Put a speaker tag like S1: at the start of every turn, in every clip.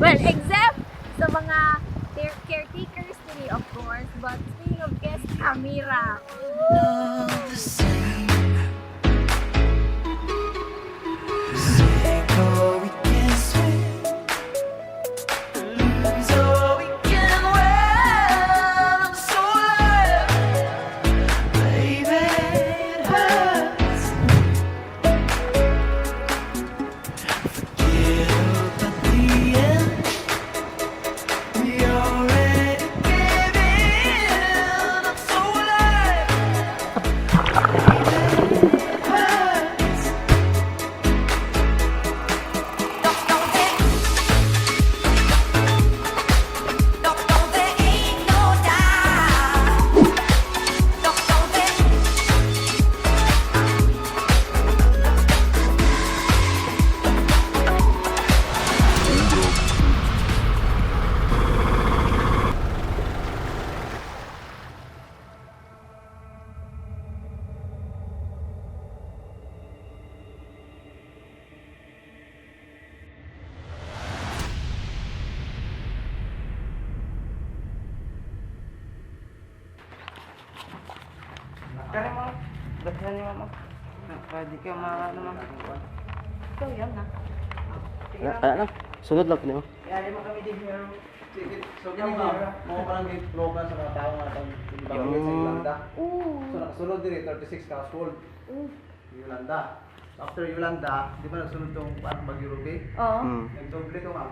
S1: Well, except sa mga caretakers diri, of course. But speaking of guests, Amira.
S2: Not the same. Sink or we can swim, lose or we can win. I'm so alive, baby. It hurts. Forget about the end. We already gave in. I'm so alive.
S3: There ain't no doubt. No, no, there
S4: Kare mo. Daghan ni mama. Pwede ka ma ano ma'am.
S1: Ikaw yan na.
S5: Wala lang. Sunod lang niyo.
S4: Yari mo kami din here.
S6: So kini ma'am, mo parang gi-slogan sa mga tao nga atong gibanggit sa Yolanda. So nakasulod diri 36 ka household. Yolanda. So, after Yolanda, di ba nagsunod tong parang Bagyo Ruby?
S1: Oo.
S6: Nagdoble to, ma'am.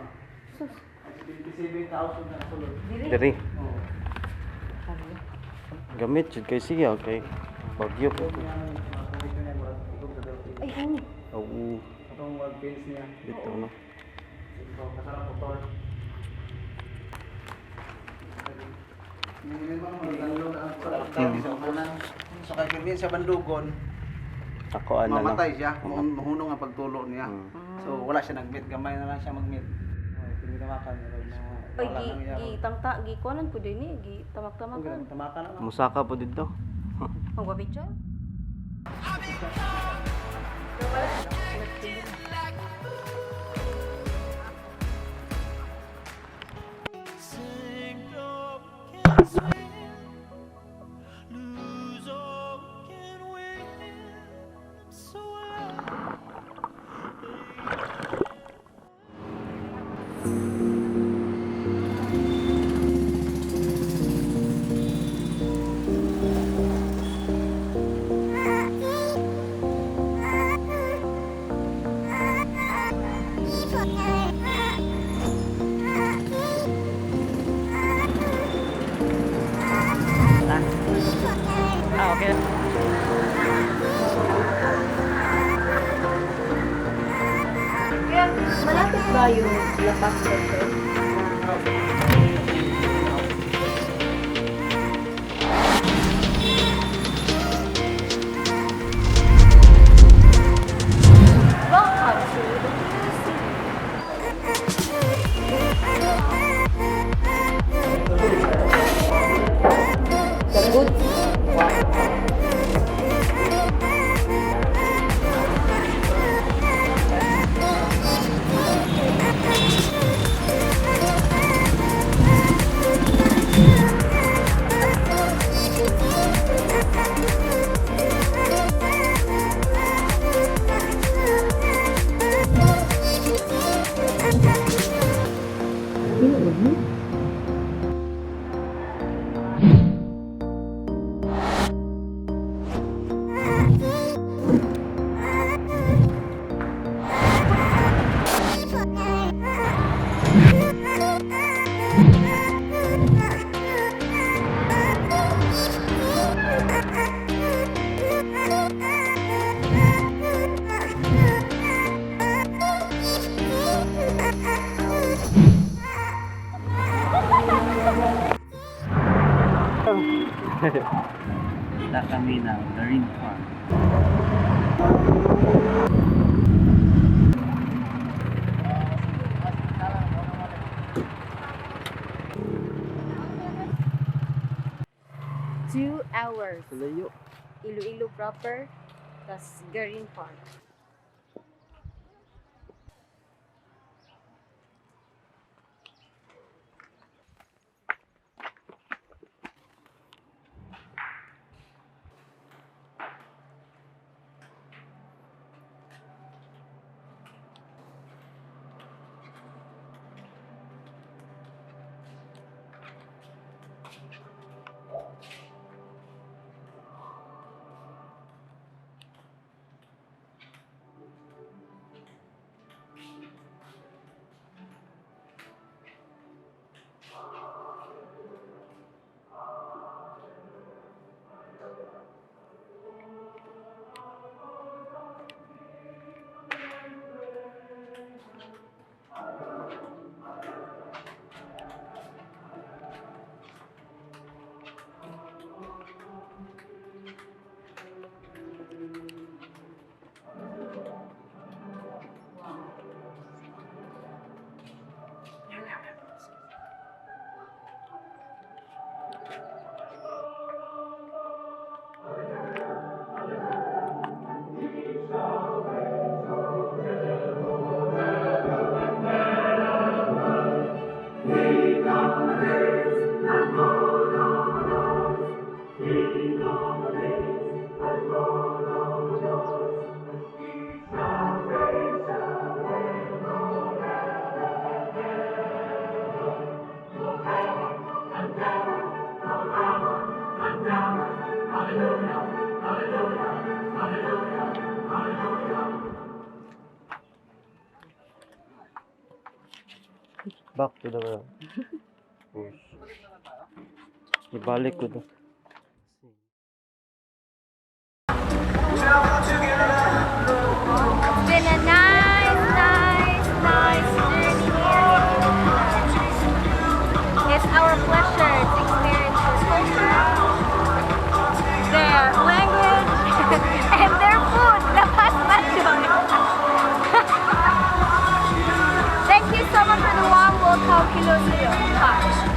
S6: 27 ka household na nakasulod.
S5: Diri.
S6: Oo.
S5: Gamit jud kay siya kay bagyo.
S6: So niya ang mga condition niya murag igog sa dolphin.
S1: Ay, oo.
S5: Oo,
S6: Atong wag fins niya.
S5: dito no.
S6: So kasarap putol. Hindi mo magdalo na ang sa umanan. So kay Kevin sa bandugon,
S5: Ako ana lang.
S6: mamatay siya, mahunong ang pagtulo niya. So wala siya nag-meet, gamay na lang siya mag-meet. Ay, tinitamakan niya na
S1: Ay,
S6: wala
S1: gi,
S6: nang iya.
S1: gi, tangta, gi, kuanan po din eh. Gi, tamak-tamakan.
S6: Tamakan na lang.
S5: Musaka po dito.
S1: Magpa-picture?
S2: Sink or we can swim, lose or we can win. I'm so alive.
S4: Ah, okay.
S1: Kaya, malapit ba yung lapas dito? Welcome to the QC. The good.
S4: Kita kami ng Garin Farm.
S1: 2 hours.
S5: Layo.
S1: Iloilo proper, tas Garin Park.
S5: Back to the bush. Ibalik ko to.
S1: It's been a nice, nice, nice journey here. It's our pleasure to experience their culture, their language, and their food. Lapas man. Thank you so much for the warm welcome, Kilosillo. Bye.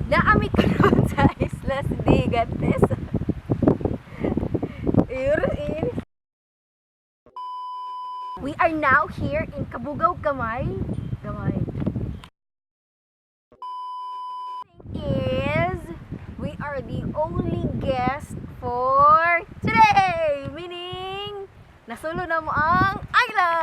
S1: Naami karon sa Islas Gigantes. Ir, ir. We are now here in Kabugaw, Gamay. Gamay. Is we are the only guest for today. Meaning, nasulo na mo ang island.